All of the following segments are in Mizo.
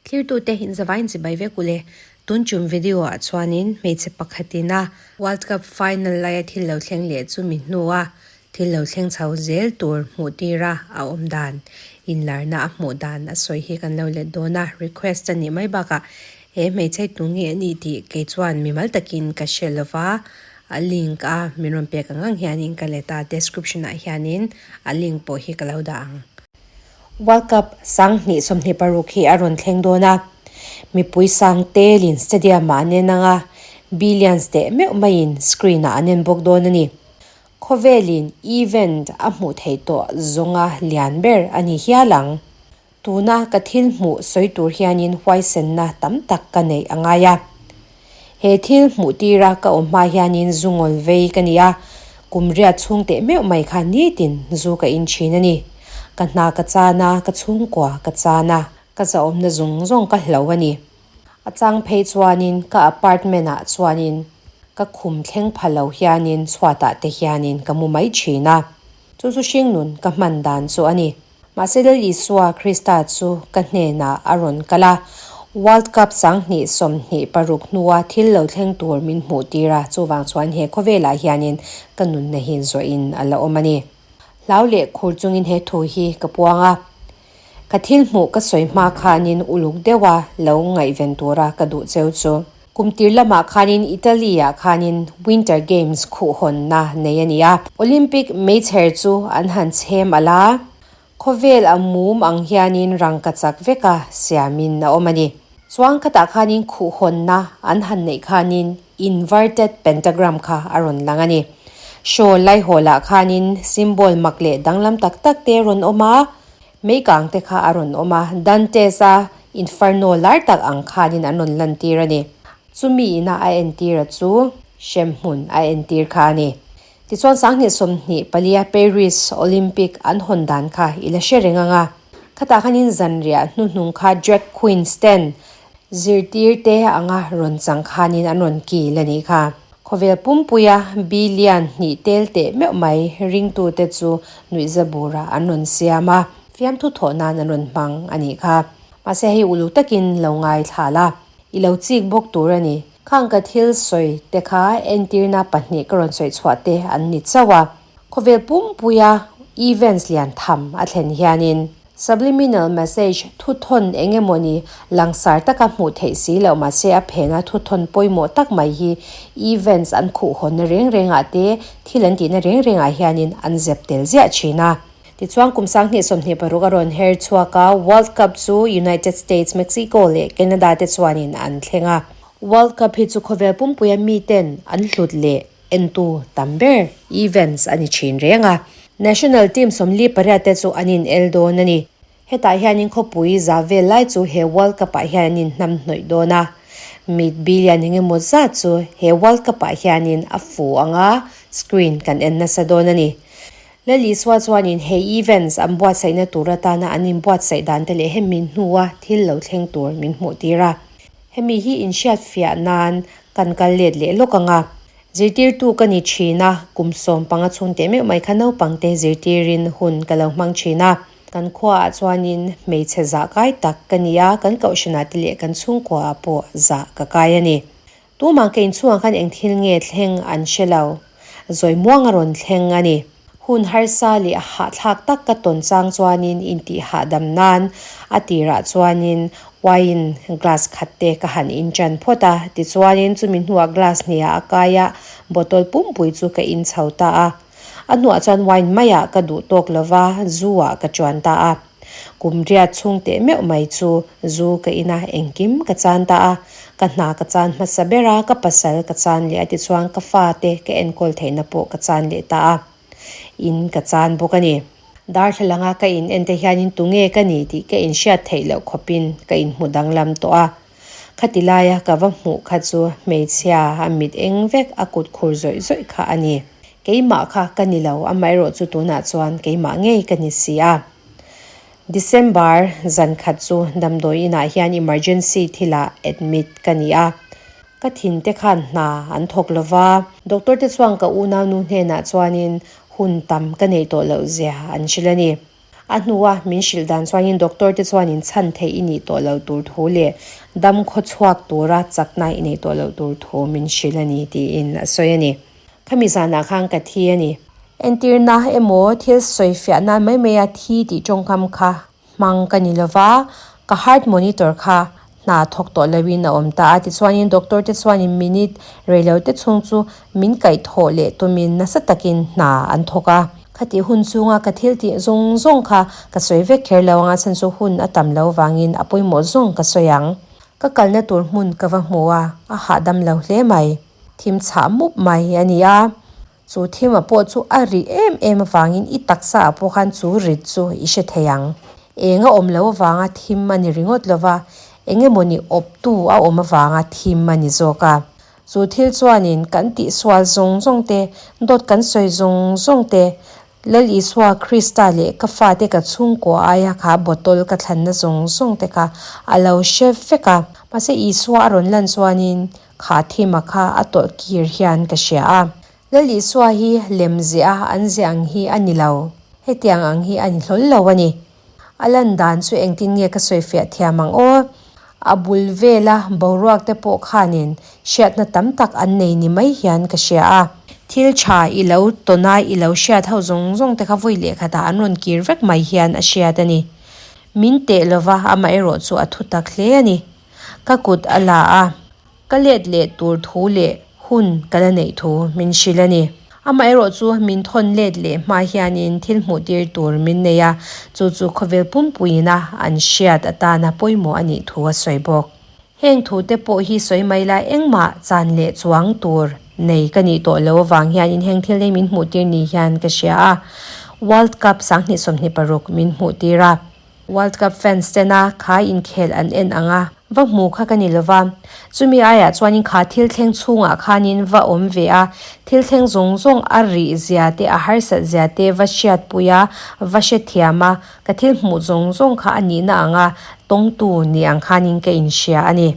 Thlirtute inzavain chibai vek ule. Tun chum video ah chuanin hmeichhe pakhatin a World Cup final laia thil lo thleng leh chu mi hnua thil lo thleng chho zel tur hmuh tira a awm dan, inlarna a hmuh dan a sawi hi kan lo let dawn a, request a nih mai bakah he hmeichhe tu nge a nih tih kei chuan mimal takin ka hre lova, a link a min rawn pek ang ang hianin ka let a, description ah hianin a link pawh hi ka lo dah ang. World Cup 2026 hi a rawn thleng dawn a, mipui sang telin stadium ah an en ang a, billions teh meuh maiin screen ah an en bawk dawn a ni. Khawvelin event a hmuh theih tawh zawnga lian ber a ni hial ang. Tuna ka thil hmuh sawi tur hianin huaisenna tam tak ka neih a ngai a. He thil hmuh tira ka awm hma hianin zu ngawl vei ka ni a, kum riat chhung teh meuh mai kha nitin zu ka in thin a ni. Ka hna ka chan a, ka chhungkua ka chan a, ka zahawmna zawng zawng ka hlo a ni. A chang phei chuanin ka apartment ah chuanin ka khum thleng pha lo hianin chhuatah te hianin ka mu mai thin a. Chu chu hringnun ka hman dan chu a ni. Mahse Lal Isua Krista chu ka hnenah a rawn kal a, World Cup 2026 hnua thil lo thleng tur min hmuh tir a, chuvang chuan he khawvelah hianin ka nunna hi zawhin a la awm a ni. Hlau leh khur chungin he thu hi ka puang a, ka thil hmuh ka sawi hma khanin uluk deuha lo ngaihven tura ka duh cheu chu. Kum tir lamah khanin Italy-ah khanin Winter Games khuhhawnna nei a ni a. Olympic meichher chu an han chhem alh a, khawvel a mum ang hianin rangkachak veka siamin a awm a ni. Chuang khatah khanin khuhhawnna an han neih khanin inverted pentagram kha a rawn lang a ni. Show laihawlah khanin symbol mak leh danglam tak tak te rawn awm a, Meikang te kha a rawn awm a, Dantes-a Inferno lar tak ang khanin an rawn lantir a ni. Chumi ina a entir a chu hremhmun a entir kha a ni. Tichuan 2024 a Paris Olympic an hawn dan kha i la hre reng ang a. Khatah khanin zanriah hnuhnung kha drag queens ten zirtir te anga rawn chang khanin an rawn kil a nih kha. Khawvel pumpuia billion hnih tel teh meuh mai ringtute chu nuihza bura an rawn siam a, fiamthu thawh nan an rawn hmang a nih kha. Mahse hei uluk takin lo ngaithla la, i lo chik bawk tur a ni. Khang ka thil sawi te kha entirna pahnih ka rawn sawi chhuah te an ni chauh a. Khawvel pumpuia events lian tham a thlen hianin Subliminal message, Thuthawn eng emawni langsar taka hmuh theih si loh mahse a phena thuthawn pawimawh tak mai hi events an khuhhawnna reng rengah te thil an tihna reng rengah hianin an zep tel ziah thin a. Tichuan kum 2026 a rawn her chhuak a, World Cup chu United States, Mexico leh Canada te chuanin an thleng a. World Cup hi chu khawvel pumpuia miten an hlut leh entu tam ber events a ni thin reng a. National team 48 te chu an in el dawn a ni. Hetah hianin khawpui za vel lai chu he World Cup ah hian an in hnam hnawih dawn a. Mit billion eng emaw zat chu he World Cup ah hianin a fu ang a, screen kan en nasa dawn a ni. Lal Isua chuanin he events an buatsaihna tur atana an inbuatsaih dan te leh hemi hnua thil lo thleng tur min hmuh tir a. Hemi hi inhriatfiah nan kan kal let leh lawk ang a. Zirtirtu ka ni thin a, kum 15 chhung teh meuh mai kha naupangte zirtirin hun ka lo hmang thin a. Kan khuaah chuanin hmeichhe zah kai tak ka ni a, kan kohhranah te leh kan chhungkuaah pawh zah ka kai a ni. Tumah ka inchhungah khan eng thil nge thleng an hre lo. Zawi muang a rawn thleng a ni. Hun harsa leh hahthlak tak ka tawn chang chuanin intih hahdam nan a tirah chuanin wine glass khat te ka han in ṭan phawt a, tichuanin chumi hnuah glass hniah a kai a, bottle pumpui chu ka in chho ta a. A hnuah chuan wine maiah ka duh tawk lova zu ah ka ṭuan ta a. Kum riat chhung teh meuh mai chu zu ka in a, engkim ka chan ta a. Ka hna ka chan hmasa ber a, ka pasal ka chan leh a tichuan ka fate ka enkawl theihna pawh ka chan leh ta a. In ka chan bawk a ni. Darthlalanga ka in en te hianin tunge ka ni tih ka inhriat theih loh khawpin ka inhmu danglam tawh a. Khati laia ka va hmuh kha chu hmeichhia a mit eng vek a kut khur zawih zawih kha a ni. Keimah kha ka ni lo, amaherawh chu tunah chuan keimah ngei ka ni si a. December zan khat chu damdawi inah hian emergency thilah admit ka ni a. Ka thin te khan hna an thawk lo va. Doctor te chuan ka unaunu hnenah chuanin. hun tam ka neih tawh loh zia an hrilh a ni. A hnua min hrilh dan chuanin doctor te chuanin chhan theih i nih tawh loh tur thu leh dam khaw chhuak tura chakna i neih tawh loh tur thu min hrilh a ni tiin a sawi a ni. Khami zanah khan ka thi a ni. Entirna emaw thil sawi fiah nan mai maia thi tih tawngkam kha hmang ka ni lova, ka heart monitor kha hna thawk tawh loin a awm ta a. Tichuanin doctor te chuanin minute reilo te chhung chu min kaihthawh leh tumin nasa takin hna an thawk a. Khatih hun chunga ka thil tih zawng zawng kha ka sawi vek kher lo anga chhan chu hun a tam lo vangin a pawimawh zawng ka sawi ang. Ka kalna tur hmun ka va hmu a, a hahdam lo hle mai. Thim chhah mup mai a ni a. Chu thima pawh chu a ri em em avangin i taksa ah pawh khan chu rit chu i hre thei ang. Eng a awm lo avanga thim a ni ringawt lova, eng emawni awptu a awm avanga thim a ni zawk a. Chu thil chuanin kan tihsual zawng zawng te, dawt kan sawi zawng zawng te, Lal Isua Krista leh ka fate ka chhungkua aia kha bottle ka thlanna zawng zawng te kha a lo hre vek a. Mahse Isua a rawn lan chuanin Kha thima kha a tawlh kir hian ka hria a. Lal Isua hi lem ziah a an ziah ang hi a ni lo. Hetiang ang hi a ni hlawl lo a ni. A lan dan chu engtin nge ka sawi fiah thiam ang aw? A bul vela boruak te pawh khanin hriatna tam tak an nei ni mai hian ka hria a. Thil tha i lo tawn a i lo hriat ho zawng zawng te kha vawi lehkhatah an rawn kir vek mai hian a hriat a ni. Min teh lova amaherawh chu a thutak hle a ni. Ka kut a la a, ka let leh tur thu leh hun ka la neih thu min hrilh a ni. Amaherawh chu min thawn let leh hma hianin thil hmuh tir tur min nei a, chu chu khawvel pumpuiina an hriat atana pawimawh a nih thu a sawi bawk. Heng thu te pawh hi sawi mai la engmah chan leh chuang tur nei ka nih tawh lo avang hianin heng thil hi min hmuh tir ni hian ka hria a, World Cup 2026 min hmuh tir a. World Cup fans tena kha inkhel an en ang a, va hmu kha ka ni lova. Chumi aiah chuanin kha thil thleng chhungah khanin va awm ve a, thil thleng zawng zawng a rih zia te, a harsat zia te va hriatpui a, va hrethiam a, ka thil hmuh zawng zawng kha a nihna ang a, tawngtu ni ang khanin ka inhria a ni.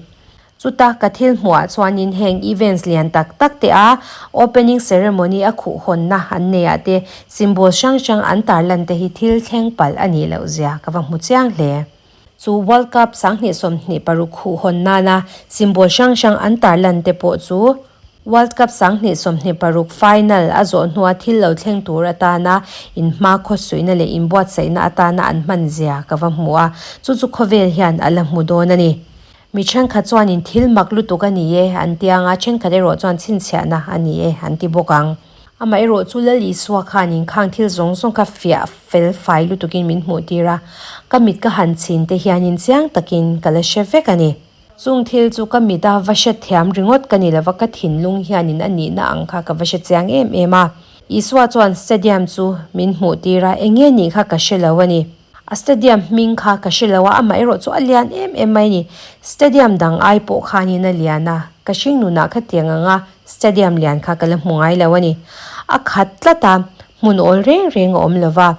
Chuta ka thil hmuhah chuanin heng events lian tak tak te a opening ceremony a khuh hawnna an nei ah te symbol hrang hrang an tarlan te hi thil thleng palh a nih loh zia ka va hmu chiang hle. Chu World Cup 2026 khuh hawn nana symbol hrang hrang an tarlan te pawh chu World Cup 2026 final a zawh hnua thil lo thleng tur atana inhma khawsuihna leh inbuatsaihna atana an hman zia ka va hmu a, chu chu khawvel hian a la hmu dawn a ni. Mi thenkhat chuanin thil mak lutuk a ni e an ti ang a, thenkhat erawh chuan chhinchhiahna a ni e an ti bawk ang. Amaherawh chu Lal Isua khanin khang thil zawng zawng kha fiah fel fai lutukin min hmuh tir a, ka mit ka han chhin te hianin chiang takin ka la hre vek a ni. Chung thil chu ka mit a va hre thiam ringawt ka ni lova ka thinlung hianin a nihna ang kha ka va hre chiang em em a. Isua chuan stadium chu min hmuh tir a, eng nge nih kha ka hre lo a ni. A stadium hming kha ka hre lo a, amah erawh chu a lian em em mai a ni. Stadium dang ai pawh khanin a lian a, ka hring nunah khatiang anga stadium lian kha ka la hmu ngai lo a ni. A khat tlat a, hmun awl reng reng a awm lo va.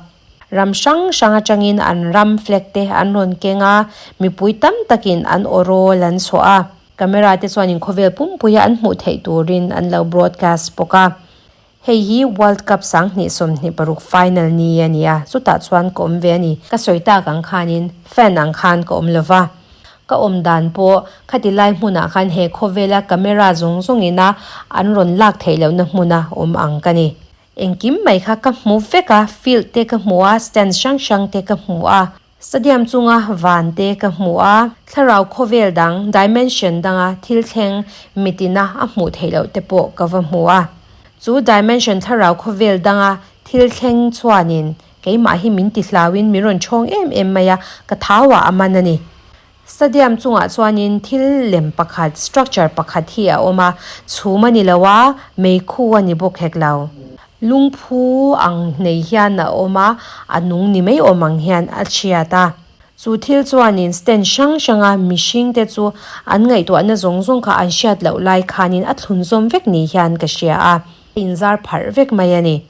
Ram hrang hrang atangin an ram flag te an rawn keng a, mipui tam takin an aw rawl an chhuah a. Camera te chuanin khawvel pumpuia an hmuh theih turin an lo broadcast bawk a. Hei hi World Cup 2026 final ni a ni a, chutah chuan ka awm ve a ni. Ka sawi tak ang khanin fan ang khan ka awm lo va, ka awm dan pawh khati lai hmunah khan he khawvela camera zawng zawngina an rawn lak theih lohna hmuna awm ang ka ni. Engkim mai kha ka hmu vek a, field te ka hmu a, stands hrang hrang te ka hmu a. Stadium chunga van te ka hmu a, thlarau khawvel dang, dimension danga thil thleng mitina a hmuh theih loh te pawh ka va hmu a. Chu dimension thlarau khawvel danga thil thleng chuanin keimah hi min ti hlauin min rawn chhawng em em mai a, ka thauah a man a ni. Stadium chungah chuanin thil lem pakhat, structure pakhat hi a awm a, chhum a ni lo a, meikhu a ni bawk hek lo. Lungphu ang nei hian a awm a, a nung ni mai awm ang hian a chhiat a. Chu thil chuanin stand hrang hranga mihringte chu an ngaihtuahna zawng zawng kha an hriat loh lai khanin a thlun zawm vek ni hian ka hria a, a inzar pharh vek mai a ni.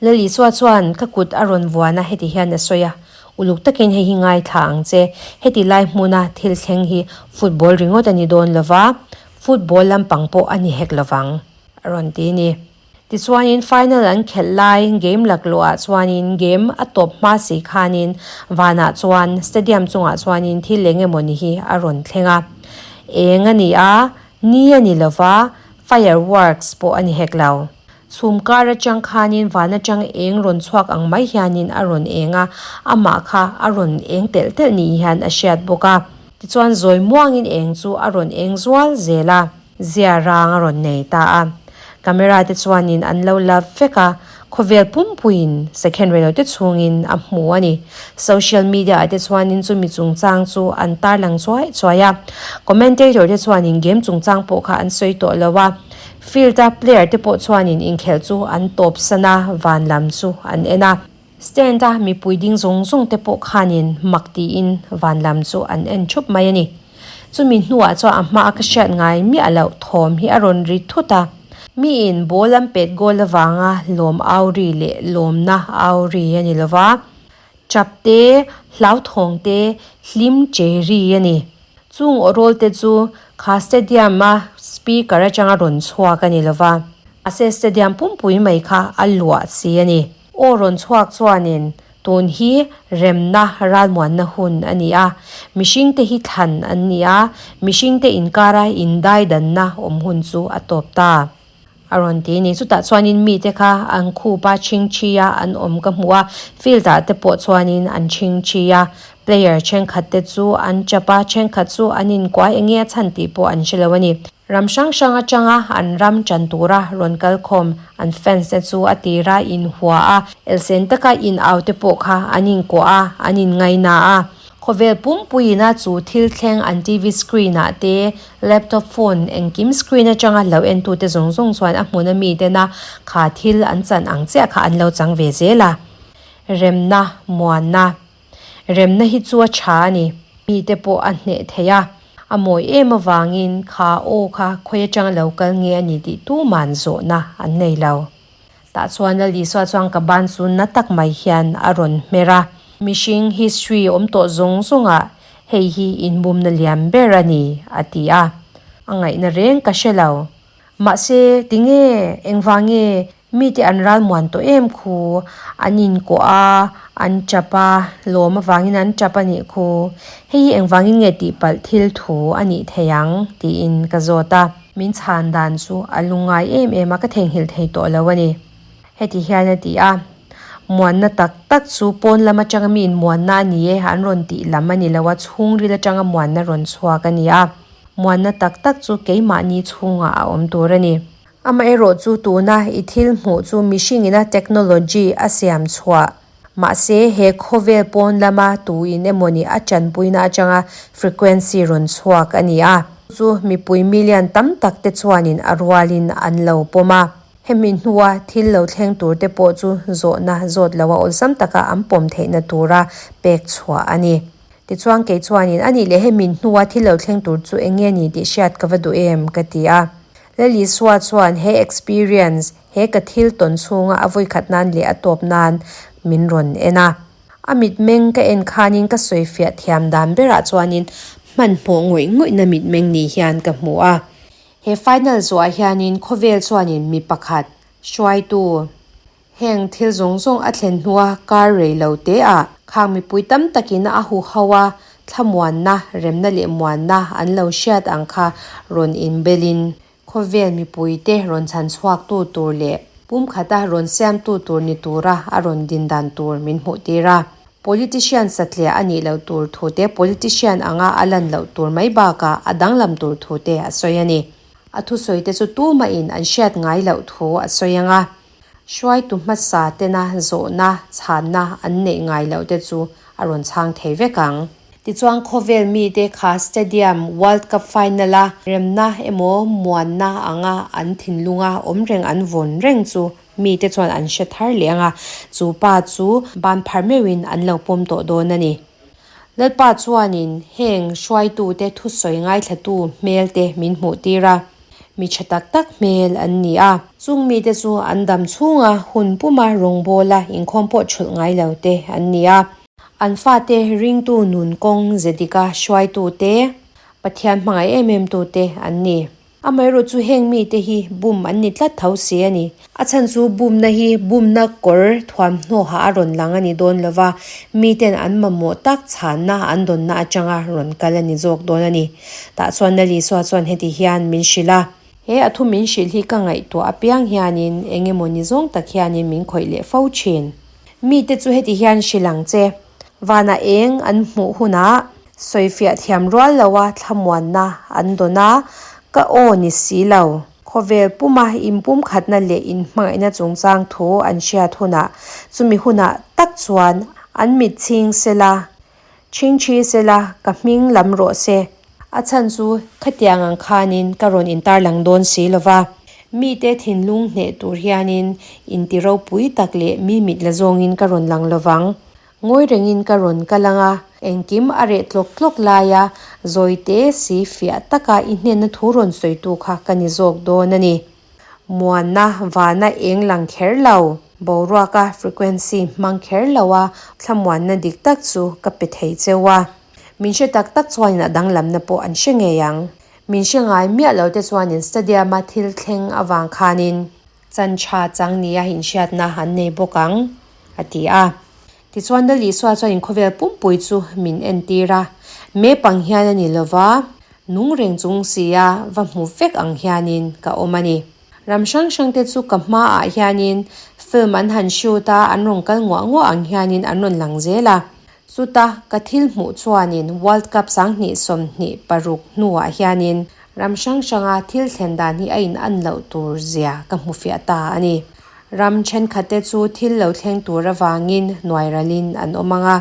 Lal Isua chuan ka kut a rawn vuan a, heti hian a sawi a, Uluk takin hei hi ngaithla ang che, heti lai hmuna thil thleng hi football ringawt a ni dawn lova, football lampang pawh a ni hek lovang, a rawn ti a ni. Tichuanin final an khelh lai game laklawh ah chuanin game a tawp hma si khanin vanah chuan stadium chungah chuanin thil eng emawni hi a rawn thleng a. Eng a ni a, ni a ni lova, fireworks pawh a ni hek lo. Chhum kar atang khanin van atang eng rawn chhuak ang mai hianin a rawn eng a, amah kha a rawn eng telh telh ni hian a hriat bawk a. Tichuan zawi muangin eng chu a rawn eng zual zel a. Zia rang a rawn nei ta a. Camera te chuanin an lo la vek a, khawvel pumpuiin second rei lo te chhungin a hmu a ni. Social media ah te chuanin chumi chungchang chu an tarlang chuai chuai a. Commentator te chuanin game chungchang pawh kha an sawi tawh lo a. Field a player te pawh chuanin inkhelh chu an tawp san a, van lam chu an en a. Stand a mipui ding zawng zawng te pawh khanin mak tiin van lam chu an en thup mai a ni. Chumi hnuah chuan a hmaa ka hriat ngai miah loh thawm hi a rawn ri thut a. Miin ball an pet goal avanga lawm au ri leh lawmna au ri a ni lova. Chap te, hlauthawng te, hlim che ri a ni. Chung awrawl te chu kha stadium a speaker atanga rawn chhuak a ni lova. Mahse stadium pumpui mai kha a luah si a ni. Aw rawn chhuak chuanin tun hi remna ralmuanna hun a ni a, mihringte hi thlan an ni a, mihringte inkara indaidanna awm hun chu a tawp ta. A rawn ti a ni. Chutah chuanin mite kha an khup a, chhingchhi a an awm ka hmu a, field ah te pawh chuanin an chhingchhi a, player thenkhat te chu an chap a, thenkhat chu an inkuai eng nge a chhan tih pawh an hre lo a ni. Ram hrang hrang atanga an ram chan tura rawn kal khawm an fans te chu a tira inhua a, elsen taka in au te pawh kha an inkuah a, an inngaina a. Khawvel pumpuiin a chu thil thleng an TV screen ah te, laptop phone engkim screen atanga lo entute zawng zawng chuan a hmun ami tena kha thil an chan ang chiah kha an lo chang ve zel a. Remna, muanna. Remna hi chu a tha a ni. Mite pawh a hneh thei a, a mawi em avangin kha aw kha khawi atanga lo kal nge a ni tih tuman zawhna an nei lo. Tah chuan Lal Isua chuan ka ban chu na tak mai hian a rawn hmer a. Mihring history awm tawh zawng zawngah hei hi inbumna lian ber a ni, a ti a. A ngaihna reng ka hre lo. Mahse, tinge, engvange mite an ral muan tawh em khu? An inkuah a, an tap a, lawm avangin an tap a nih khu. Hei hi engvangin nge tihpalh thil thu a nih thei ang? tiin ka zawt a. Min chhan dan chu a lungngai em em a, ka theihnghilh thei tawh lo a ni. Heti hian a ti a, Muanna tak tak chu pawn lam atanga mi inmuanna a ni e, an rawn tih lam a ni lo a, chhungril atanga muanna rawn chhuak a ni a. Muanna tak tak chu keimahni chhungah a awm tur a ni. Amaherawh chu tuna i thil hmuh chu mihringina technology a siam chhuah. Mahse, he khawvel pawn lama tuin emawni a tanpuina atanga frequency rawn chhuak a ni a. Chu mipui million tam tak te chuanin a rualin an lo pawm a. Hemi hnua thil lo thleng tur te pawh chu zawhna zawt loa awlsam taka an pawm theihna tura pek chhuah a ni. Tichuan kei chuanin, A nih leh hemi hnua thil lo thleng tur chu eng nge ni tih hriat ka va duh em? ka ti a. Lal Isua chuan he experience, he ka thil tawn chhunga a vawikhat nan leh a tawp nan min rawn en a. A mitmeng ka en khanin ka sawifiah thiam dan berah chuanin hmanhmawh ngawih ngawihna mitmeng ni hian ka hmu a. He final zuah hianin khawvel chuanin mi pakhat, hruaitu, Heng thil zawng zawng a thlen hnua kar rei lo te ah khang mipui tam takin a huho a, thlamuanna, remna leh muanna an lo hriat ang kha rawn inbelin khawvel mipuite rawn chhan chhuaktu tur leh pumkhata rawn siamtu tur ni tura a rawn din dan tur min hmuh tir a. Politician satliah a nih loh tur thu te, politician anga a lan loh tur mai bakah a danglam tur thu te a sawi a ni. A thusawi te chu tumahin an hriat ngai loh thu a sawi ang a. Hruaitu hmasa tena zawhna, chhanna an neih ngai loh te chu a rawn chhang thei vek ang. Tichuan khawvel mite kha Stadium World Cup final a remna emaw muanna anga an thinlunga awm reng an vawn reng chu mite chuan an hre thar leh ang a, chu pa chu ban phar meuhin an lo pawm tawh dawn a ni. Lalpa chuanin heng hruaitute thusawi ngaithlatu hmelte min hmuh tir a. Mi tha tak tak hmel an ni a. Chung mite chu an dam chhunga hun puma rawngbawla inkhawm pawh thulh ngai lo te an ni a. An fate ringtu nun kawng ze dika hruaitute, Pathian hmangaih em em tute an ni. Amaherawh chu heng mite hi bum an ni tlat tho si a ni. A chhan chu bumna hi bumna kawr thuamhnaw hah a rawn lang a ni dawn lo va, miten an mamawh tak chhanna an dawnna atanga rawn kal a ni zawk dawn a ni. Tah chuan Lalisua chuan heti hian min hrilh a. He a thu min hrilh hi ka ngaihtuah apiang hianin eng emaw ni zawng tak hianin min khawih leh fo thin. Mite chu heti hian hrilh ang che, Vanah eng an hmuh hunah sawifiah thiam rual loa thlamuanna an dawn a, ka aw ni si lo. Khawvel puma inpumkhatna leh inhmangaihna chungchang thu an hriat hunah chumi hunah tak chuan an mit chhing sela, chhingchhi sela ka hming lam rawh se. A chhan chu khatiang ang khanin ka rawn intarlang dawn si lo va, mite thinlung hneh tur hianin inti ropui tak leh mi mit la zawngin ka rawn lang lo vang. Ngawi rengin ka rawn kal ang a, engkim a reh tlawk tlawk laia zawite si fiah taka i hnenna thu rawn sawitu kha ka ni zawk dawn a ni. Muanna vana eng lang kher lo, boruaka frequency hmang kher lo a thlamuanna dik tak chu ka pe thei cheu a. Min hre tak tak chuanin a danglamna pawh an hre ngei ang. Min hre ngai miah lo te chuanin stadium-a thil thleng avang khanin chan tha chang nia inhriatna an nei bawk ang, a ti a. Tichuan Lal Isua chuanin khawvel pumpui chu min entir a, map ang hian a ni lova, nung reng chung sia va hmu vek ang hianin ka awm a ni. Ram hrang hrang te chu ka hmaah hianin film an han shoot a, an rawn kal nguah nguah ang hianin an rawn lang zel a. Chuta ka thil hmuh chuanin World Cup 2026 hnuah hianin ram hrang hranga thil thlen dan hi a in an loh tur zia ka hmu fiah ta a ni. Ram thenkhat te chu thil lo thleng tur avangin nuai ralin an awm ang a,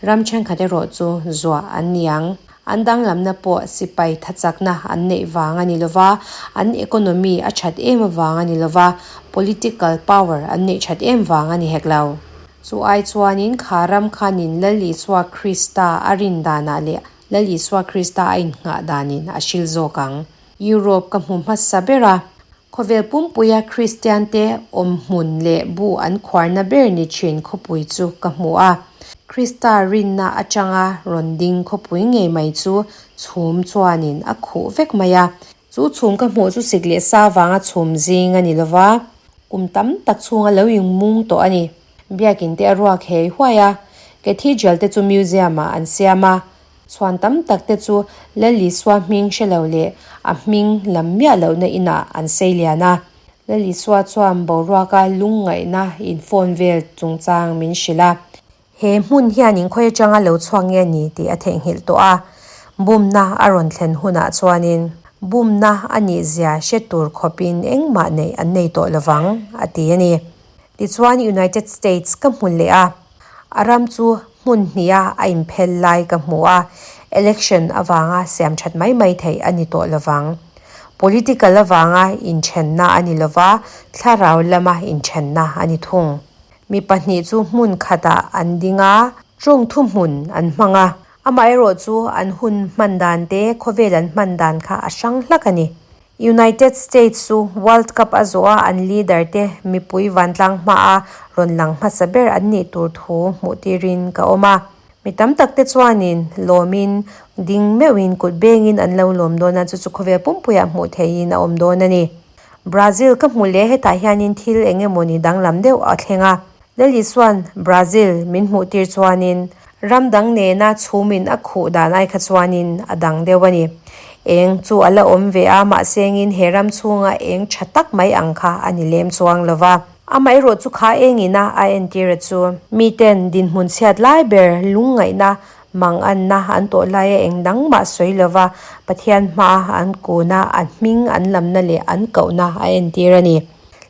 ram thenkhat erawh chu zuah an ni ang. An danglamna pawh sipai thachakna an neih vang a ni lova, an economy a that em avang a ni lova, political power an neih that em vang a ni hek lo. Chu ai chuanin kha ram khanin Lal Isua Krista a rin danah leh Lal Isua Krista a innghah danin a hril zawk ang. Europe ka hmu hmasa ber a, khawvel pumpuia Kristiante awmhmun leh bu an khuarna ber ni thin khawpui chu ka hmu a. Krista rinna atanga rawn ding khawpui ngei mai chu chhum chuanin a khuh vek mai a. Chu chhum ka hmuh chu sik leh sa vanga chhum zing a ni lova, kum tam tak chhunga lo inmung tawh a ni. Biakin te a ruak hei huai a, Cathedral te chu museum ah an siam a, Chhuan tam tak te chu Lal Isua hming hre lo leh a hming lam miah lohna inah an sei lian a. Lal Isua chuan boruaka lungngaihna in phone vel chungchang min hrilh a. He hmun hian inkhawi atanga lo chhuak nge ni tih a theihnghilh tawh a. Bumna a rawn thlen hunah chuanin bumna a nih zia hre tur khawpin engmah neih an nei tawh lovang, a ti a ni. Tichuan United States ka hmu leh a. A ram chu hmun hniha a inphel lai ka hmu a, election avanga siam that mai mai theih a ni tawh lovang. Political avanga inthenna a ni lova, thlarau lama inthenna a ni thung. Mi pahnih chu hmun khatah an ding a, tawng thuhmun an hmang a, amaherawh chu an hun hman dan te, khawvel an hman dan kha a hrang hlak a ni. United States chu World Cup a zawh a an leader te mipui vantlang hmaa rawn lang hmasa ber an nih tur thu hmuh tirin ka awm a. Mi tam tak te chuanin lawmin ding meuhin kut bengin an lo lawm dawn a, chu chu khawvel pumpuiah hmuh theihin a awm dawn a ni. Brazil ka hmu leh hetah hianin thil eng emawni danglam deuh a thleng a. Lali chuan Brazil min hmuh tir chuanin ram dang nena chhumin a khuh dan ai kha chuanin a dang deuh a ni. Eng chu a la awm ve a, mahse engin he ram chhunga eng tha tak mai ang kha a ni lem chuang lo va. Amaherawh chu kha engina a entir a chu. Miten dinhmun chhiat lai ber lungngaihna manganna an tawh laia eng dang mah sawi lo va, Pathian hmaa an kuna a hming an lamna leh an kohna a entir a ni.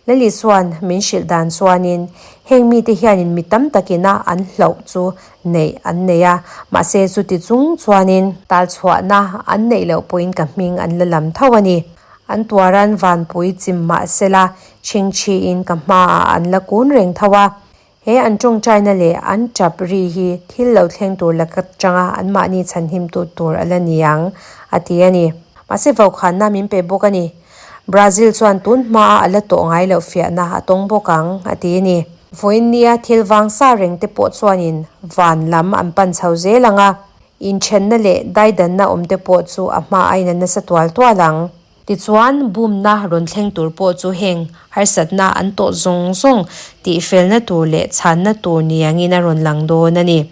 Lali chuan min hrilh dan chuanin heng mite hianin mi tam takina an hlauh chu neih an nei a, mahse chuti chung chuanin talchhuahna an neih loh pawhin ka hming an la lam tho a ni. An tuaran vanpui chim mahsela chhingchhiin ka hmaah an la kun reng tho a. He an tawngtaina leh an tap ri hi thil lo thleng tur la ka changa anmahni chhanhim tut tur a la ni ang, a ti a ni. Mahse vaukhana min pe bawk a ni. Brazil chuan tun hmaa a la tawh ngai loh fiahna a tawng bawk ang, a ti a ni. Vawiin nia thil vang sa reng te pawh chuanin van lam an pan chho zel ang a, inthenna leh daidanna awm te pawh chu a hma aiin a nasa tual tual ang. Tichuan, bumna rawn thleng tur pawh chu heng harsatna an tawh zawng zawng tihfelna tur leh chhanna tur niangin a rawn lang dawn a ni.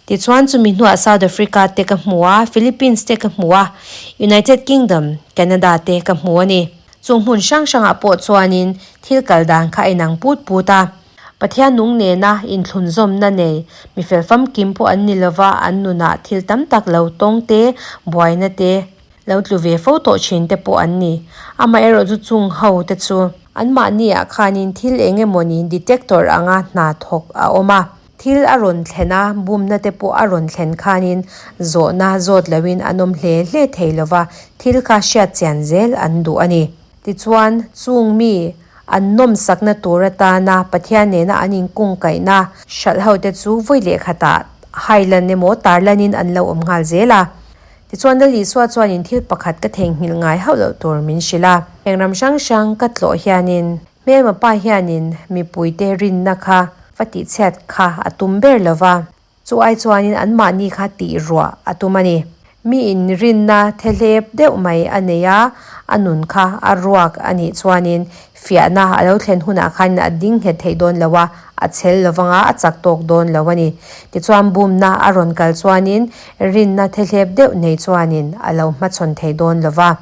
Tichuan, chumi hnuah South Africa te ka hmu a, Philippines te ka hmu a, United Kingdom, Canada te ka hmu a ni. Chung hmun hrang hrangah pawh chuanin thil kal dan kha a inang put put a. Pathian nung nena inthlunzawmna nei, mi fel famkim pawh an ni lova, an nunah thil tam tak lo tawng te, buaina te, lo tlu ve fo tawh thin te pawh an ni. Amaherawh chu chung ho te chu anmahni ah khanin thil eng emawni detector anga hna thawk a awm a. Thil a rawn thlen a, bumna te pawh a rawn thlen khanin zawhna zawt loin an awm hle hle thei lova, thil kha hriat chian zel an duh a ni. Tichuan, chung mi an nawmsakna tur atana Pathian nena an inkungkaihna hralh ho te chu vawi leh khatah hailan emaw tarlanin an lo awm nghal zel a. Tichuan Lal Isua chuanin thil pakhat ka theihnghilh ngai hauh loh tur min hrilh a. Heng ram hrang hrang ka tlawh hianin hmelma pa hianin mipuite rinna kha va tihchhiat kha a tum ber lo va, chu ai chuanin anmahni kha tih ruah a tum a ni. Mi inrinna thehlep deuh mai a nei a, a nun kha a ruak a nih chuanin fiahna a lo thlen hunah khanin a ding nghet theih dawn lo a, a chhel lo vanga a chak tawk dawn lo a ni. Tichuan bumna a rawn kal chuanin rinna thehlep deuh nei chuanin a lo hmachhawn thei dawn lo va.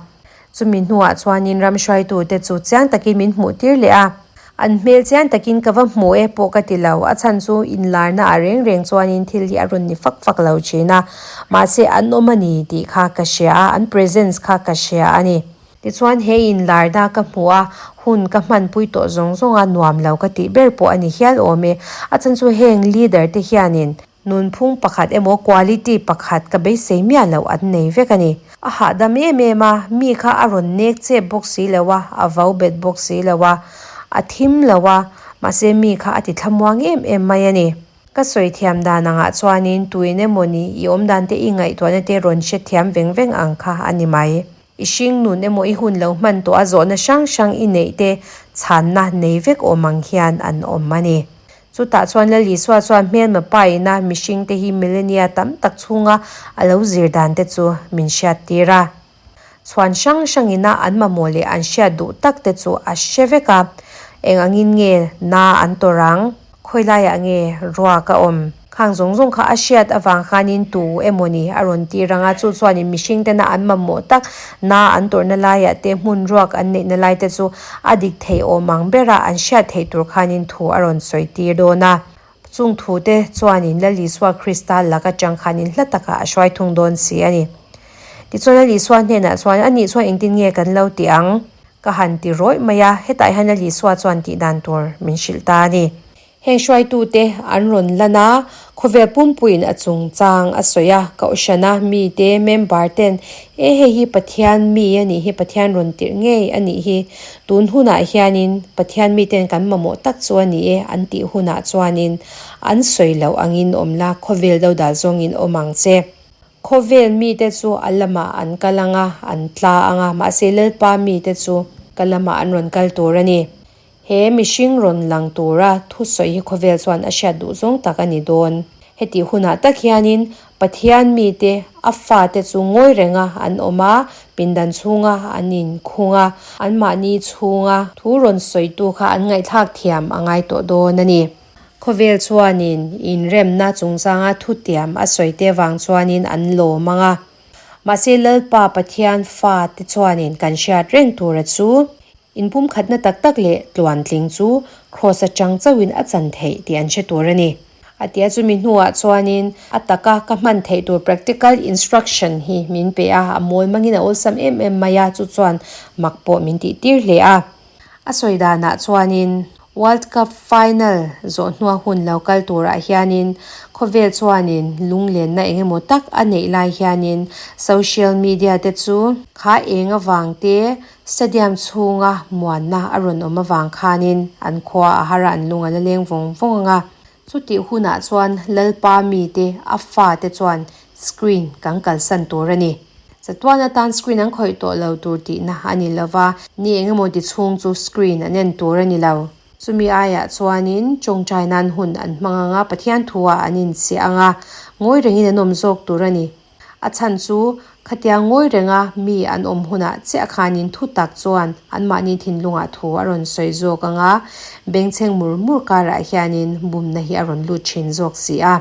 Chumi hnuah chuanin ram hruaitute chu chiang takin min hmuh tir leh a. An hmel chiang takin ka va hmu e pawh ka ti lo, a chhan chu inlarna ah reng reng chuanin thil hi a rawn ni fak fak lo thin a, mahse an awm a ni tih kha ka hria a, an presence kha ka hria a ni. Tichuan he inlarna ka hmuh a, hun ka hmanpui tawh zawng zawng a, nuam lo ka tih ber pawh a ni hial awm e. A chhan chu heng leader te hianin Nunphung pakhat emaw quality pakhat ka beisei miah loh an nei vek a ni. A hahdam em em a, mi kha a rawn nek chep bawk si lo a, a vau bet bawk si lo a, a thim lo a, mahse mi kha a ti thlamuang em em mai a ni. Ka sawi thiam dan angah chuanin tuin emaw ni i awmdan te i ngaihtuahna te rawn hrethiam veng veng ang kha a ni mai. I hring nun emaw i hun lo hman tawh a zawhna hrang hrang i neih te chhanna nei vek awm ang hian an awm a ni. Chutah chuan Lal Isua chuan hmelma pa ina mihringte hi millennia tam tak chhunga a lo zir dan te chu min hriattir a. Chhuan hrang hrang ina an mamawh leh an hriat duh tak te chu a hre vek a. Eng angin nge na an tawrh ang? Khawi laiah nge ruak a awm? Khang zawng zawng kha a hriat avang khanin tu emawni a rawn tir ang a, chu chuanin mihring tena an mamawh tak na an tawrhna laiah te hmun ruak an neihna lai te chu a dik thei awm ang bera an hriat theih tur khanin thu a rawn sawi tir dawn a. Chung thu te chuanin Lal Isua Krista lak atang khanin hla takah a hruai thung dawn si a ni. Tichuan Lal Isua hnenah chuan, Anih chuan engtin nge kan lo ti ang? Ka han ti rawih mai a, hetah hian Lal Isua chuan tih dan tur min hrilh ta a ni. Heng hruaitute an rawn lan a, khawvel pumpuiin a chungchang a sawi a, Kohhrana mite, member ten, E hei hi Pathian mi a nih hi, Pathian rawn tirh ngei a nih hi, tun hunah hianin Pathian miten kan mamawh tak chu a ni e an tih hunah chuanin an sawi loh angin awm la, khawvel dodal zawngin awm ang che. Khawvel mite chu a lamah an kal ang a, an tla ang a, mahse Lalpa mite chu ka lamah an rawn kal tur a ni. He mihring rawn lang tura thusawi hi khawvel chuan a hriat duh zawng tak a ni dawn. Hetih hunah tak hianin Pathian mite, a fate chu ngawi renga an awm a, pindan chhunga an inkhung a, anmahni chhunga thu rawn sawitu kha an ngaihthlak thiam a ngai tawh dawn a ni. Khawvel chuanin inremna chungchanga thutiam a sawite vang chuanin an lawm ang a. Mahse Lalpa Pathian fate chuanin kan hriat reng tura chu Inpumkhatna tak tak leh tluantling chu Kraws atang chauhin a chan theih tih an hre tur a ni. A tia chumi hnuah chuanin a taka ka hman theih tur practical instruction hi min pe a, a mawl mangin a awlsam em em mai a, chu chuan mak pawh min tih tir hle a. A sawi danah chuanin World Cup final zawh hnua hun lo kal turah hianin khawvel chuanin lunglenna eng emaw tak a neih lai hianin social media te chu kha eng avang te Stadium chhunga muanna a rawn awm avang khanin an khua a har a, an lung a la leng vawng vawng ang a. Chutih hunah chuan Lalpa mite, a fate chuan screen kan kalsan tur a ni. Chatuan atan screen an khawih tawh lo tur tihna a ni lo va, ni eng emaw ti chhung chu screen an en tur a ni lo. Chumi aiah chuanin tawngtai nan hun an hmang ang a, Pathian thuah an inchhiah ang a, ngawi rengin an awm zawk tur a ni. A chhan chu Khatia ngawi renga mi an awm hunah chiah khanin thu tak chuan anmahni thinlungah thu a rawn sawi zawk ang a, bengchheng mur mur karah hianin bumna hi a rawn lut thin zawk si a.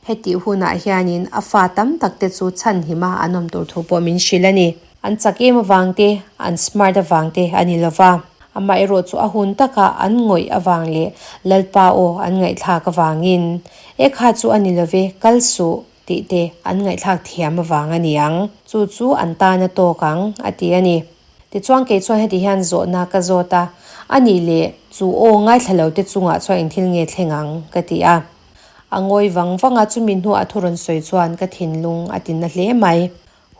Hetih hunah hianin a fa tam tak te chu chhanhima an awm tur thu pawh min hrilh a ni. An chak em avang te, an smart avang te a ni lova. Amaherawh chu a hun taka an ngawih avang leh Lalpa aw an ngaihthlak avangin, E kha chu a ni love, kal suh, tih te an ngaihthlak thiam avang a ni ang. Chu chu an tan a tawk ang, a ti a ni. Tichuan kei chuan heti hian zawhna ka zawt a, A nih leh, chu aw ngaithla lo te chungah chuan engthil nge thleng ang? ka ti a. A ngawi vang vang a, chumi hnuah thu rawn sawi chuan ka thinlung a ti na hle mai.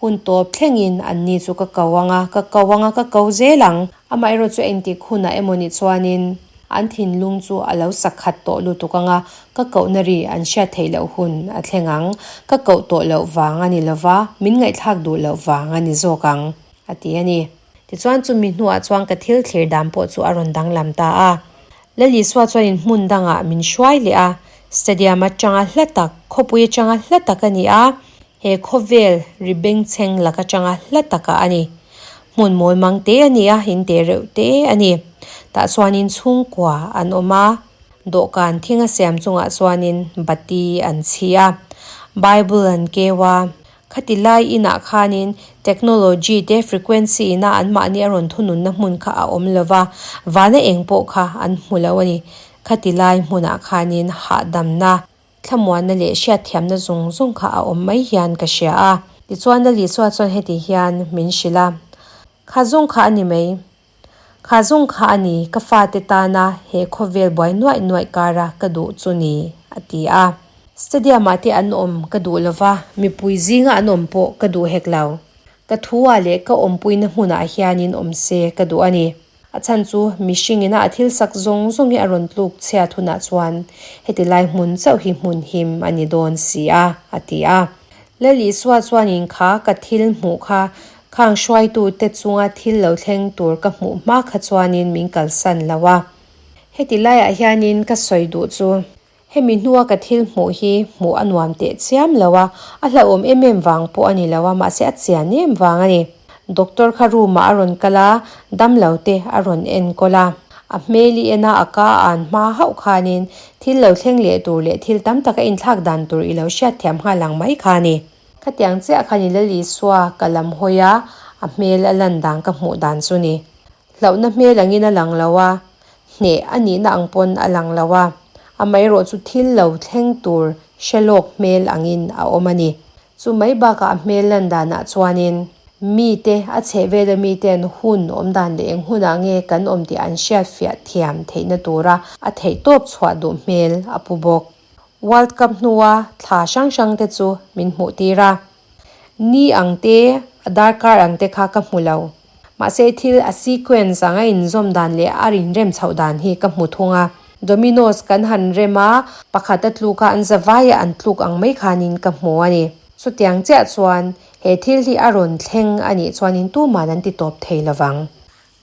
Hun tawp thlengin anni chu ka ko ang a, ka ko ang a, ka ko zel ang. Amaherawh chu engtik hunah emaw ni chuanin an thinlung chu a lo sak khat tawh lutuk ang a, ka kohna ri an hriat theih loh hun a thleng ang. Ka koh tawh loh vang a ni lova, min ngaihthlak duh loh vang a ni zawk ang, a ti a ni. Tichuan chumi hnuah chuan ka thil thlir dan pawh chu a rawn danglam ta a. Lalisua chuanin hmun dangah min hruai leh a, stadium atanga hla tak, khawpui atanga hla tak a ni a, He khawvel ri bengchheng lak atanga hla takah a ni. Hmun mawi mang te a ni a, in te reuh te a ni. Tah chuanin chhungkua an awm a, dawhkan thing a siam chungah chuanin bati an chhi a, Bible an keu a. Khati lai inah khanin technology te frequency ina anmahni a rawn thununna hmun kha a awm lo va, vana eng pawh kha an hmu lo a ni. Khati lai hmunah khanin hahdamna Thlamuanna leh hriatthiamna zawng zawng kha a awm mai hian ka hria a. Tichuan Lalisua chuan heti hian min hrilh a, Kha zawng kha a ni mai. Kha zawng kha a ni, ka fate tana he khawvel buai nuaih nuaih kara ka duh chu ni, a ti a. Stadium-ah te an awm ka duh lo va, mipui zinga an awm pawh ka duh hek lo. Ka thu-ah leh ka awmpuina hmunah hianin awm se ka duh a ni. A chhan chu mihring ina a thil sak zawng zawng hi a rawn tluk chhiat hunah chuan heti lai hmun chauh hi hmun him a ni dawn si a, a ti a. Lal Isua chuanin kha ka thil hmuh kha khang hruaitute chunga thil lo thleng tur ka hmuh hma kha chuanin min kalsan lo a. Heti laiah hianin ka sawi duh chu Hemi hnua ka thil hmuh hi hmuh a nuam teh chiam lo a, a hlauhawm em em vang pawh a ni lo a, mahse a chian em vang a ni. Doctor kha room ah a rawn kal a, damlo te a rawn enkawl a. A hmel i en a, a ka a an hma hauh khanin thil lo thleng leh tur leh thil tam tak a inthlak dan tur i lo hriatthiam nghal ang mai kha a ni. Khatiang chiah khan i Lal Isua ka lam hawi a, a hmel a lan dan ka hmuh dan chu ni. Hlauhna hmel angin a lang lo a, hneh a nihna ang pawn a lang lo a, amaherawh chu thil lo thleng tur hre lawk hmel angin a awm a ni. Chu mai bakah a hmel lan danah chuanin mite, a chhehvela mite'n hun awm dan leh eng hunah nge kan awm tih an hriatfiah thiam theihna tura a theihtawp chhuah duh hmel a pu bawk. World Cup hnua thla hrang hrangte chu min hmuhtir a. Ni ang te, a darkar ang te kha ka hmu lo. Mahse thil a sequence ang a inzawm dan leh a rinrem chhoh dan hi ka hmu thung a. Dominoes kan han rem a, pakhat a tluk a, an zavai a an tluk ang mai khanin ka hmu a ni. Chutiang chiah chuan he thil hi a rawn thleng a nih chuanin tuman an ti tawp thei lovang.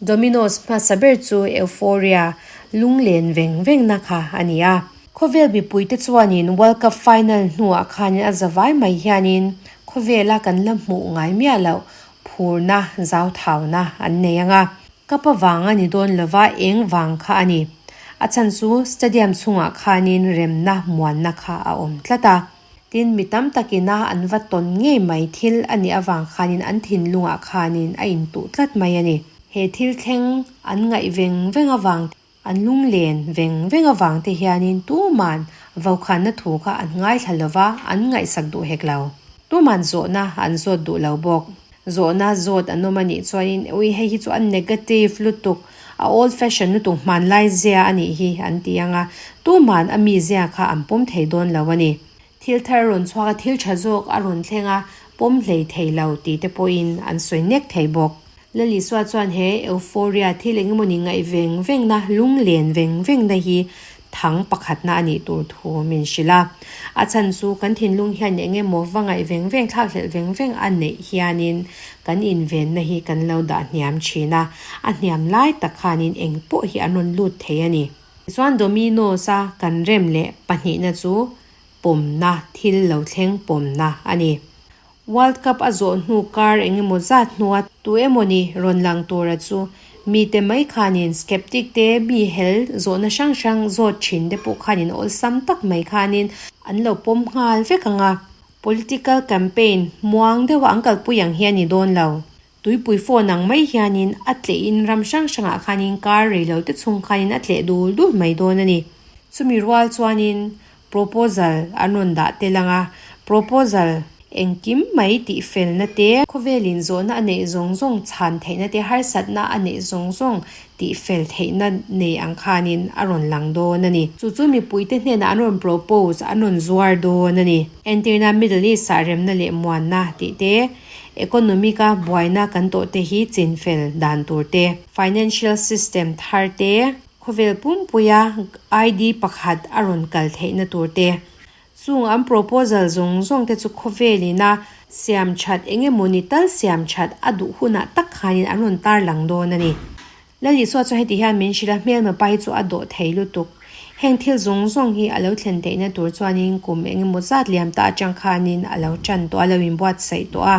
Dominoes hmasa ber chu Euphoria lunglen veng vengna kha a ni a. Khawvel mipuite chuanin World Cup final hnuah khanin a zavai mai hianin khawvela kan la hmuh ngai miah loh phurna zauthauna an nei ang a. Cup avang a ni dawn lova eng vang kha a ni. A chhan chu stadium chhungah khanin remna muanna kha a awm tlat a. Tin, mi tam takina an va tawn ngei mai thil a nih avang khanin an thinlungah khanin a intuh tlat mai a ni. He thil thleng an ngaih veng veng avang, an lunglen veng veng avang te hianin tuman vokhanna thu kha an ngaithla lo va, an ngaihsak duh hek lo. Tuman zawhna an zawt duh lo bawk. Zawhna zawt an awm a nih chuanin, Ui, hei hi chu a negative lutuk, a old fashion lutuk hmanlai zia a nih hi an ti ang a, tuman a mi zia kha an pawm thei dawn lo a ni. Thil thar a rawn chhuak a, thil tha zawk a rawn thleng a, pawm hlei thei lo tih te pawhin an sawi nek thei bawk. Lalisua chuan he euphoria thil eng emawni ngaih veng vengna, lunglen veng vengna hi thang pakhatna a nih tur thu min hrilh a. A chhan chu kan thinlung hian eng emaw va ngaih veng veng, thlakhlelh veng veng a neih hianin kan invenna hi kan lo dah hniam thin a, a hniam lai tak khanin eng pawh hi an rawn lut thei a ni. Tichuan Domino's-a kan rem leh pahnihna chu pawmna, thil lo thleng pawmna a ni. World Cup a zawh hnu kar engemaw zat hnua tu emawni rawn lang tura chu mite mai khanin skeptic te mi hel zawhna hrang hrang zawt thin te pawh khanin awlsam tak mai khanin an lo pawm nghal vek ang a. Political campaign muang deuha an kalpui ang hi a ni dawn lo. Tuipui phone ang mai hianin a tlehin ram hrang hrangah khanin kar rei lo te chhung khanin a tleh dul dul mai dawn a ni. Chumi rual chuanin proposal an rawn dah tel ang a, proposal engkim mai tih felna te, khawvelin zawhna a neih zawng zawng chhan theihna te, harsatna a neih zawng zawng tih fel theihna nei ang khanin a rawn lang dawn a ni. Chu chu mipuite hnenah an rawn propose, an rawn zuar dawn a ni. Entirna Middle East-ah remna leh muanna tih te, Economic a buaina kan tawh te hi chinfel dan tur te, financial system thar te, khawvel pumpuia ID pakhat a rawn kal theihna tur te, chung an proposal zawng zawng te chu khawvel ina siam that eng emaw ni tal siam that a duh hunah tak khanin an rawn tarlang dawn a ni. Lalisua chuan heti hian min hrilh a, hmelma pa hi chu a dawh thei lutuk. Heng thil zawng zawng hi a lo thlen theihna tur chuanin kum eng emaw zat liam ta atang khanin a lo tan tawh a, lo inbuatsaih tawh a.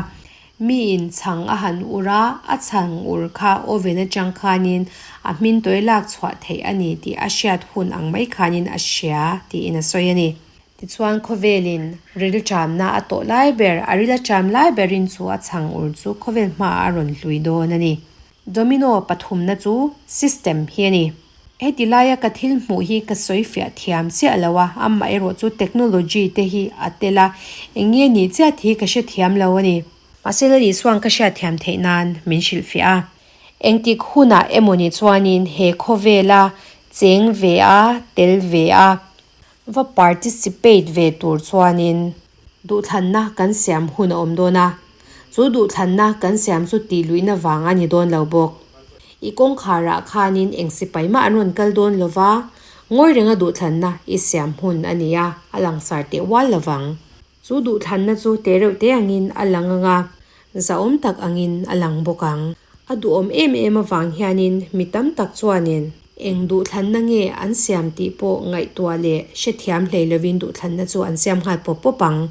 Miin chhang a han ur a, a chhang ur kha oven atang khanin a hmin tawi lak chhuah theih a ni tih a hriat hun ang mai khanin a hria tiin a sawi a ni. Tichuan khawvelin ril ṭamna a tawh lai ber, a ril a ṭam lai berin chu a chhang ur chu khawvel hmaah a rawn hlui dawn a ni. Domino pathumna chu system hi a ni. Heti laia ka thil hmuh hi ka sawi fiah thiam chiah lo a, amaherawh chu technology te hi a tel a, eng nge nih chiah tih hi ka hre thiam lo a ni. Mahse Lal Isua'n ka hriat thiam theih nan min hrilh fiah a. Engtik hunah emawni chuanin he khawvela cheng ve a, tel ve a, va participate ve tur chuanin duhthlanna kan siam hun a awm dawn a, chu duhthlanna kan siam chu tih luihna vang a ni dawn lo bawk. I kawngkharah khanin eng sipai mah an rawn kal dawn lo va, ngawi renga duhthlanna i siam hun a ni a, a langsar teh ual lo vang. Chu duhthlanna chu te reuh te angin a lang ang a, zahawm tak angin a lang bawk ang. A duhawm em em avang hianin mi tam tak chuanin eng duhthlanna nge an siam tih pawh ngaihtuah leh hrethiam hlei lovin duhthlanna chu an siam nghal pawp pawp ang.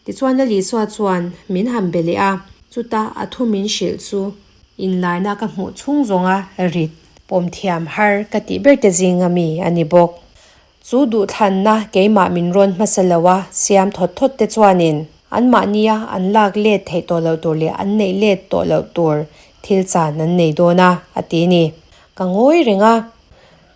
Tichuan Lalisua chuan min han be leh a, chuta a thu min hrilh chu inlarna ka hmuh chhung zawnga rit pawm thiam har ka tih ber te zinga mi a ni bawk. Chu duhthlanna keimah min rawn hmasa lo a, siam thawt thawt te chuanin anmahnia an lak let theih tawh loh tur leh an neih let tawh loh tur thil chan an nei dawn a, a ti ni. Ka ngawi reng a,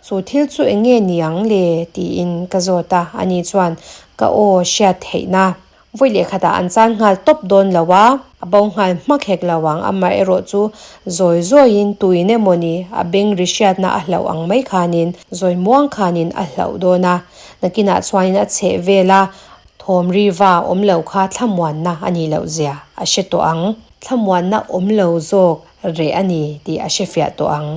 chu thil chu eng nge ni ang le tiin ka zawt a, ani chuan ka aw hriat theihna Vawi leh khatah an chan nghal tawp dawn lo a, a bo nghal hmak hek lo ang, amaherawh chu zawi zawiin tuin emawni a beng ri hriatna a hlauh ang mai khanin zawi muang khanin a hlauh dawn a, nakinah chuanin a chheh vel a, thawm ri va awm lo kha thlamuanna a nih loh zia a hre tawh ang, thlamuanna awm lo zawk reh a ni tih a hre fiah tawh ang.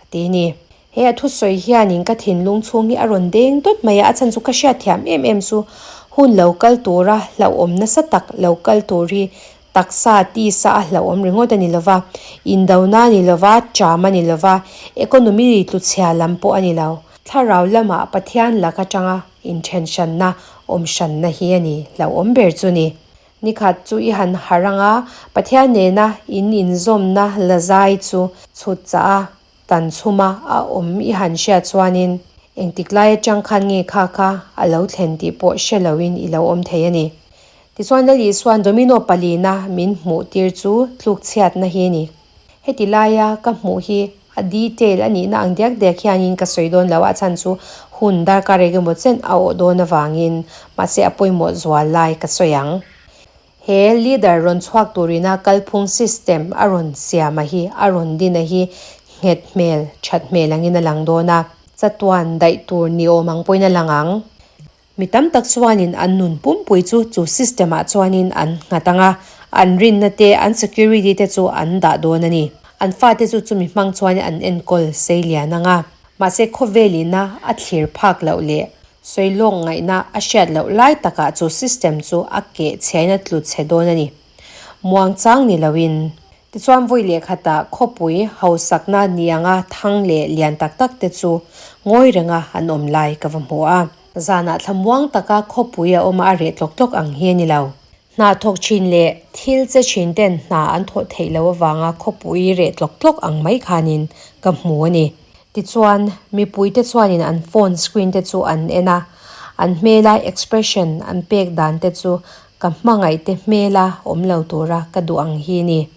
A ti ni. He a thusawi hianin ka thinlung chhung hi a rawn deng dawt mai a, a chhan chu ka hriatthiam em em chu hun lo kal tura hlauhawm nasa tak lo kal tur hi taksa tisa a hlauhawm ringawt a ni lova, indona a ni lova, ṭam a ni lova, economy tluchhia lam pawh a ni lo. Thlarau lamah Pathian lak atanga inthenhranna awmhranna hi a ni hlauhawm ber chu ni. Nikhat chu i han harh ang a, Pathian nena in inzawmna la zai chu chhut chah a, tan chhuma a awm i han hriat chuanin engtik lai atang khan nge kha kha a lo thlen tih pawh hre loin i lo awm thei a ni. Tichuan Lal Isua'n Domino palina min hmuh tir chu tluk chhiatna hi a ni. Heti laia ka hmuh hi a detail a nihna ang diak diak hianin ka sawi dawn lo a, a chhan chu hun darkar eng emaw chen a awh dawn avangin mahse a pawimawh zual lai ka sawi ang. He leader rawn chhuak turina kalphung system a rawn siam a hi a rawn din a hi nghet hmel that hmel angin a lang dawn a, chatuan daih tur ni awm ang pawhin a lang ang. Mi tam tak chuanin an nun pumpui chu chu system ah chuanin an nghat ang a, an rinna te, an security te chu an dah dawn a ni. An fate chu chumi hmang chuanin an enkawl sei lian ang a. Mahse khawvel ina a thlir phak loh leh sawi lawk ngaihna a hriat loh lai takah chu system chu a keh chhiain a tlu chhe dawn a ni. Muang chang ni loin. Tichuan vawi leh khatah khawpui hausakna nianga thang leh lian tak tak te chu ngawi renga an awm lai ka va hmu a. Zanah thlamuang taka khawpui a awm a, a reh tlawk tlawk ang hi a ni lo. Hna thawk thin leh thil che thin ten hna an thawh theih loh avanga khawpui reh tlawk tlawk ang mai khanin ka hmu a ni. Tichuan, mipuite chuanin an phone screen te chu an en a, an hmela expression an pek dan te chu ka hmangaihte hmela awm lo tura ka duh ang hi ni.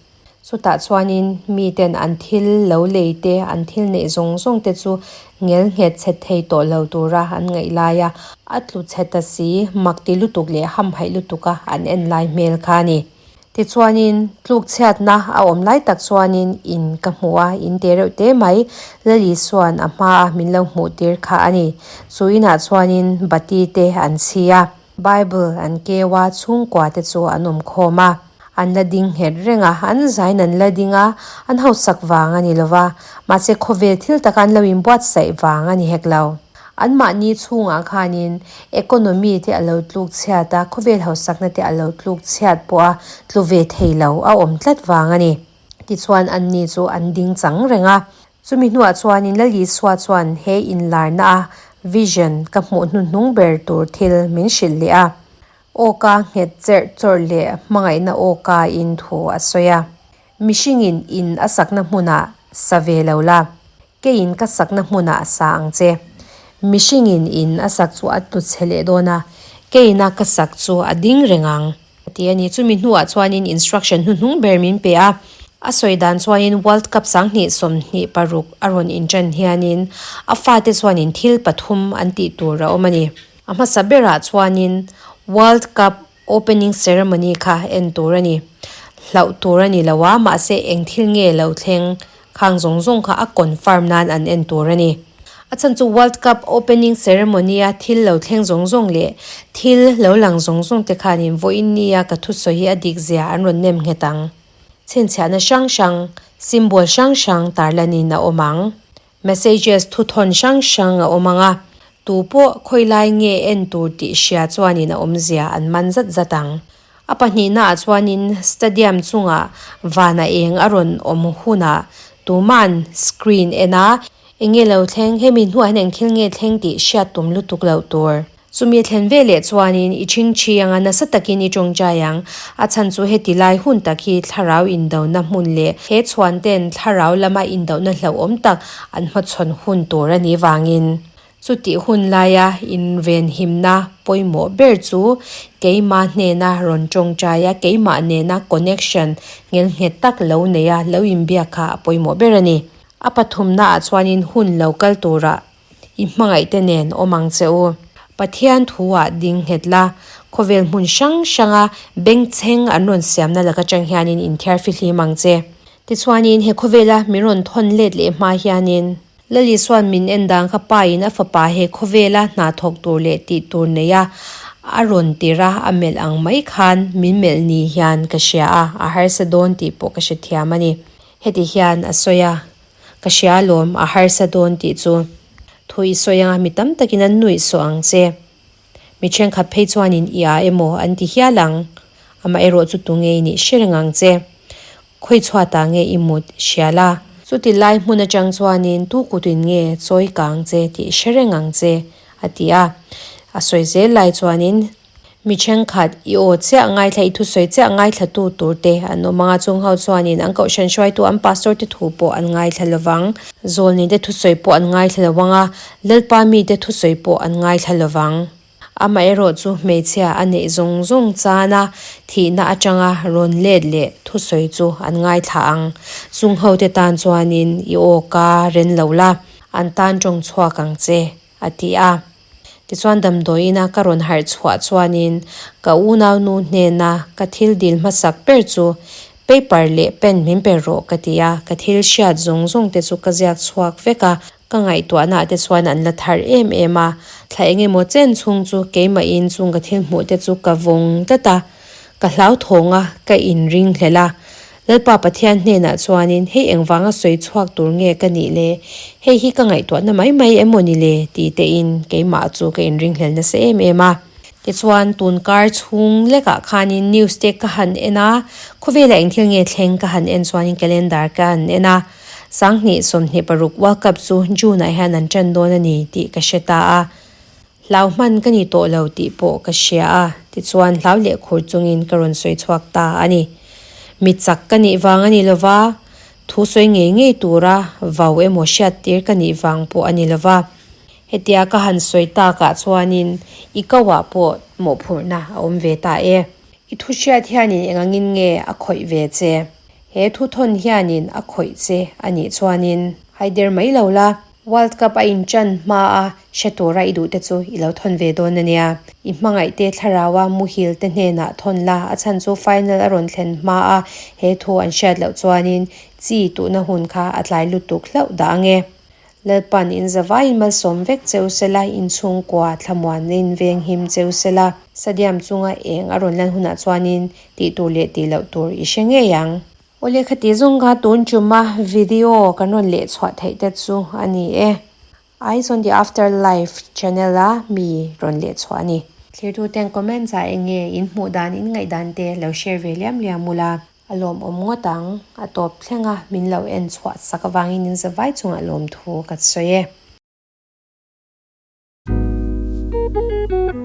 Chutah chuanin miten an thil lo lei te, an thil neih zawng zawng te chu ngel nghet chhe thei tawh lo tura an ngaih lai a, a tlu chhe ta si, mak ti lutuk leh hamhaih lutuka an en lai hmel kha a ni. Tichuanin, tlukchhiatna a awm lai tak chuanin in ka hmu a, in te reuh te mai Lali chuan a hmaa min lo hmuh tir kha a ni. Chu inah chuanin bati te an chhi a, Bible an keu a, chhungkua te chu an awm khawm a. An la ding nghet reng a, an zain an la ding a, an hausak vang a ni lo va, mahse khawvel thil taka an lo inbuatsaih vang a ni hek lo. Anmahni chhungah khanin economy te a lo tluk chhiat a, khawvel hausakna te a lo tluk chhiat pawh a tlu ve thei lo a awm tlat vang a ni. Tichuan anni chu an ding chang reng a. Chumi hnuah chuanin Lal Isua chuan he inlarna a vision ka hmuh hnuhnung ber tur thil min hrilh leh a. Awka nghet cherh chawrh leh hmangaihna awka in thu a sawi a. Mihringin in a sakna hmunah sa ve lo la, keiin ka sakna hmunah a sa ang che. Mihringin in a sak chu a tlu chhe leh dawn a, keina ka sak chu a ding reng ang. A ti a ni. Chumi hnuah chuanin instruction hnuhnung ber min pe a. A sawi dan chuanin World Cup sanghnih 26 a rawn inṭan hianin a fate chuanin thil pathum an tih tur a awm a ni. A hmasa berah chuanin World Cup Opening ceremony kha en tur a ni. Hlauh tur a ni lo a, mahse eng thil nge lo thleng khang zawng zawng kha a confirm nan an en tur a ni. A chhan chu World Cup opening ceremony a thil lo thleng zawng zawng leh thil lo lang zawng zawng te khanin vawiin nia ka thusawi hi a dik zia an rawn nem nghet ang. Chhinchhiahna hrang hrang, symbol hrang hrang tarlanin a awm ang. Messages thuthawn hrang hrang a awm ang a, tu pawh khawilai nge en tur tih hria chuanin a awmzia an man zat zat ang. A pahnihnaah chuanin stadium chungah vana eng a rawn awm hunah tuman screen en a, enge lo thleng, hemi hnuah hian eng thil nge thleng tih hriat tum lutuk loh tur. Chumi thlen ve leh chuanin i chhingchhi anga nasa takin i tawngtai ang. A chhan chu heti lai hun tak hi thlarau indohna hmun leh he chhuan ten thlarau lama indohna hlauhawm tak an hmachhawn hun tur a nih vangin. Chutih hun laia invenhimna pawimawh ber chu keimah hnena rawn tawngtaia keimah nena connection nghelnghet tak lo neia lo inbiak kha a pawimawh ber a ni. A pathumnaah chuanin hun lo kal turah I hmangaihte nen awm ang che u. Pathian thu-ah ding nghet la, khawvel hmun hrang hranga bengchheng an rawn siamna laka chang hianin inthiar fihlim ang che. Tichuanin he khawvela min rawn thawn let leh hma hianin Lal Isua'n min en dan kha Pa-in a fapa he khawvela hna thawk tur leh tih tur neia a rawn tir a, a melh ang mai khan min melh ni hian ka hria a, a harsa dawn tih pawh ka hrethiam a ni. Heti hian a sawi a. Ka hria alawm, a harsa dawn tih chu. Thu i sawi anga mi tam takin an nuih sawh ang che. Mi thenkhat phei chuanin i a emaw an ti hial ang. Amaherawh chu tunge i nih hre reng ang che. Khawi chhuatah nge i mut hria la. Chuti lai hmun atang chuanin tu kutin nge chawi kang che tih hre reng ang che, a ti a. A sawi zel lai chuanin Mi thenkhat, i aw chiah ngaithla, i thusawi chiah ngaithlatu tur te an awm ang a, chung ho chuanin an kohhran hruaitu an pastor te thu pawh an ngaithla lo vang, zawlni te thusawi pawh an ngaithla lo vang a, Lalpa mi te thusawi pawh an ngaithla lo vang. Amaherawh chu hmeichhia a neih zawng zawng chana thihna atanga rawn let leh thusawi chu an ngaithla ang. Chung ho te tan chuanin i aw ka ren lo la, an tan tawng chhuak ang che, a ti a. Tichuan damdawiina ka rawn harh chhuah chuanin ka unaunu hnena ka thil dil hmasak ber chu paper leh pen min pe rawh ka ti a, ka thil hriat zawng zawng te chu ka ziak chhuak vek a, ka ngaihtuahnaah te chuan an la thar em em a, thla eng emaw chen chhung chu keimahin chung ka thil hmuh te chu ka vawng tlat a, ka hlauthawng a, ka inring hlel a. Lalpa Pathian hnenah chuanin, Hei engvanga sawi chhuak tur nge ka nih le? Hei hi ka ngaihtuahna mai mai em maw ni le? ti tein keimah chu ka inringhlel nasa em em a. Tichuan, tun kar chhung lekah khanin news te ka han en a, khawvelah eng thil nge thleng ka han en chuanin calendar ka han en a, 2026 World Cup chu June-ah hian an ṭan dawn a ni tih ka hre ta a. Hlau hman ka ni tawh lo tih pawh ka hria a, tichuan hlau leh khur chungin ka rawn sawi chhuak ta a ni. Mi chak ka nih vang a ni lova, thu sawi ngei ngei tura vau emaw hriat tir ka nih vang pawh a ni lova. Hetia ka han sawi takah chuanin i kauah pawh mawhphurhna a awm ve ta e. I thu hriat hianin engangin nge a khawih ve che? He thu thawn hianin a khawih che a nih chuanin haider mai lo la. World Cup a inṭan hma a hre tura i duhte chu i lo thawn ve dawn a nia. I hmangaihte thlaraua muhil te hnenah thawn la, a chhan chu final a rawn thlen hma a he thu an hriat loh chuanin chi tuhna hun kha a tlai lutuk hlauh dah ang e. Lalpan in zavaiin malsawm vek cheu sela, in chhungkua thlamuanin venghim cheu sela. Stadium chunga eng a rawn lan hunah chuanin tih tur leh tih loh tur i hre ngei ang. Aw lehkha tih zawng kha tun tuma video kan rawn leh chhuah theih te chu a ni e. Eyes on the Afterlife channel a mi rawn leh chhuah a ni. Thlirtu ten comments ah eng nge in hmuh dan in ngaih dan te lo share ve liam liam ula. A lawmawm ngawt ang, a tawp thleng a min lo en chhuah sak avangin in zavai chungah lawmthu ka sawi e.